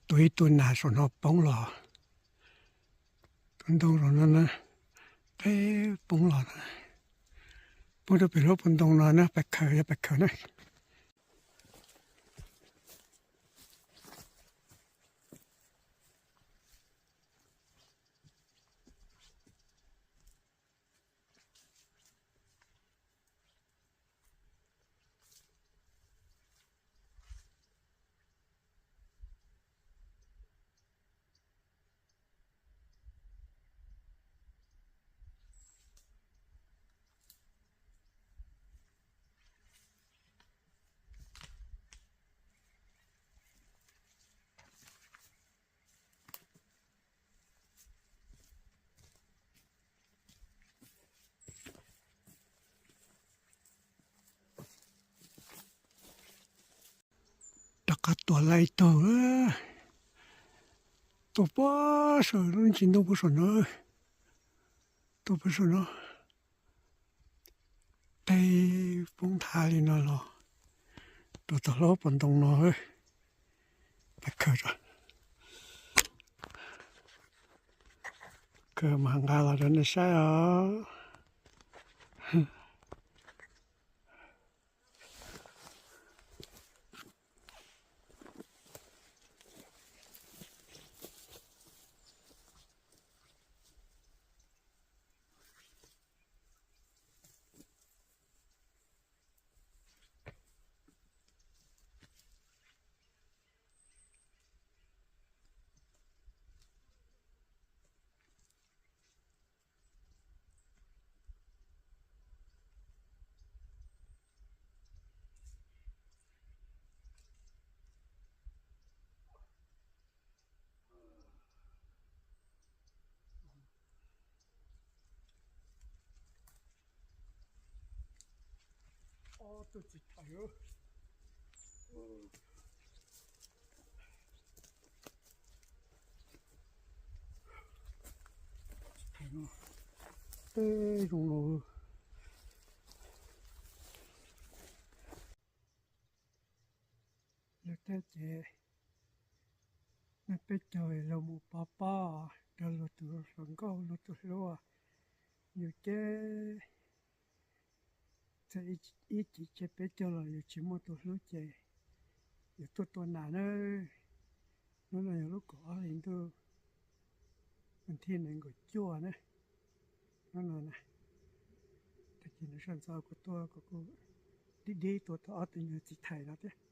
Tus ib tug nas saum no poob los, tus ntoo saum no na, qe poob los na, poob rau pem lub pob ntoo no na, pas khaws yog pas khaws na. Rov qab tua laj ib tug, tua puag saum lub ntsis ntoo puag saum no, tua puag saum no, qe poob nthav li no los rau tom lub pob ntoo no, pas khaws, khaws mas nqa los rau nej saib os. Ob tug txiv thais, tej zoo no. Lawv teb ces nej peb caug los mus pov pob rau luag tus hluas nkauj luag tus hlub, yus ces txawm ib chim tseg peb caug los yus tsis muaj tus hlub ces yus tuaj tua nas na. Hnub no yog lub kaum ob hli ntuj, vas thib nees nkaum cuaj na, hnub no na. Tag kis no sawv ntxov kuv tuaj kuv kuj dib dib tua tau ob tug nyuag txiv thais no thiab.